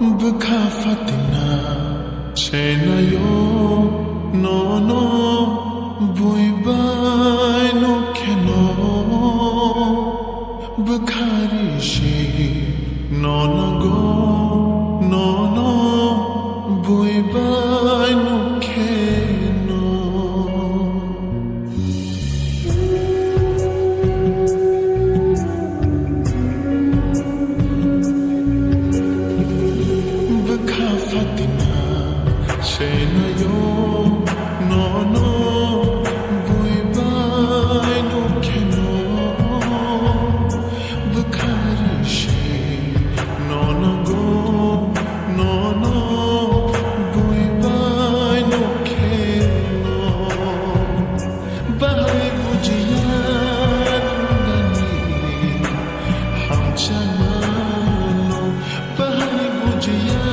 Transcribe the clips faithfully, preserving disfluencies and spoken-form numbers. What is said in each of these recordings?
Bwkha Fatima senayo nono buibai no kheno. Bwkha risi nonago nono buibai no kheno. Bwkha Fatima senayo nono buibai no kheno. Bwkha risi nonago nono buibai no kheno. Bahai bujiya nangani hamchangmano, bahai bujiya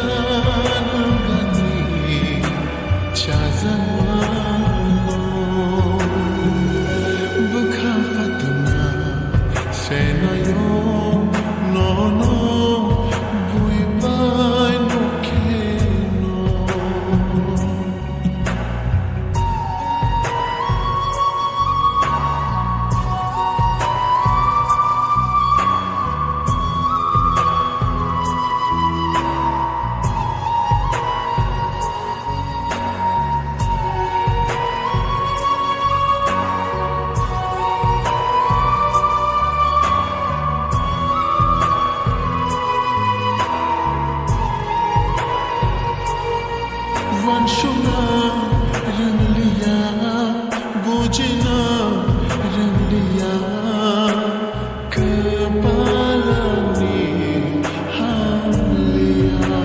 nangani chajangmano. Bwkha Fatima senayo nono buibai no kheno. Wansukna rwngliya, bujina rwngliya, kwpalni hamliya.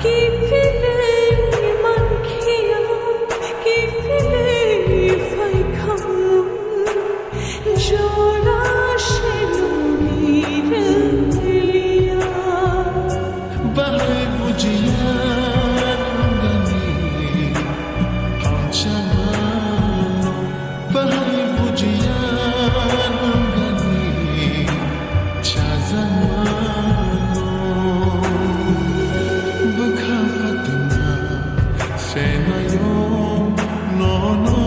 Kiphilwi mankhiya, kiphilwi phaikhamu. Jora se nungni rwliya. Bahai bujiya nangani hamchangmano, bahai bujiya nangani chajangmano. Bwkha Fatima senayo nono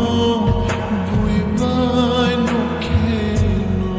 buibai no kheno.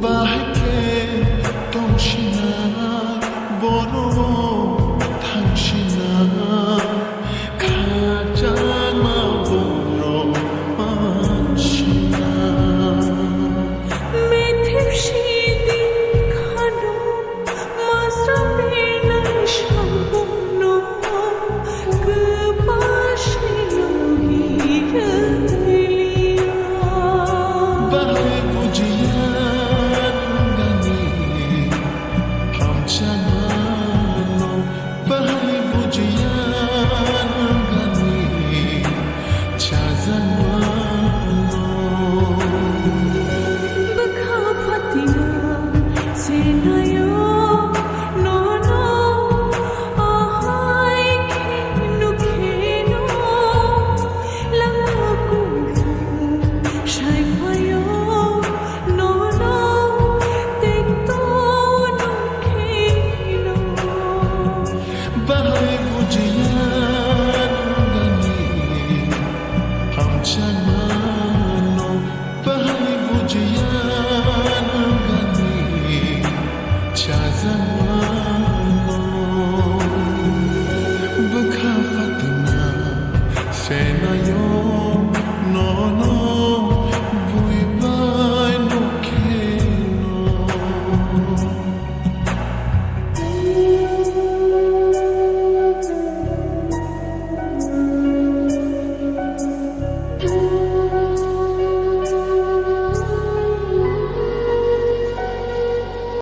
Bahai khe tongsinai, borok thangsinai, khachangma borok mansinai. Mithip sidi khano, masra penai sambono. Bahai bujiya nangani hamchangmano, bahai bujiya nangani chajangmano. Bwkha Fatima senayo nono ahai khe nukheno lama kuphung saiphayo nono tekto nukheno. Bahai bujiya nangani hamchangmano, bahai bujiya nangani chajangmano. Bwkha Fatima senayo nono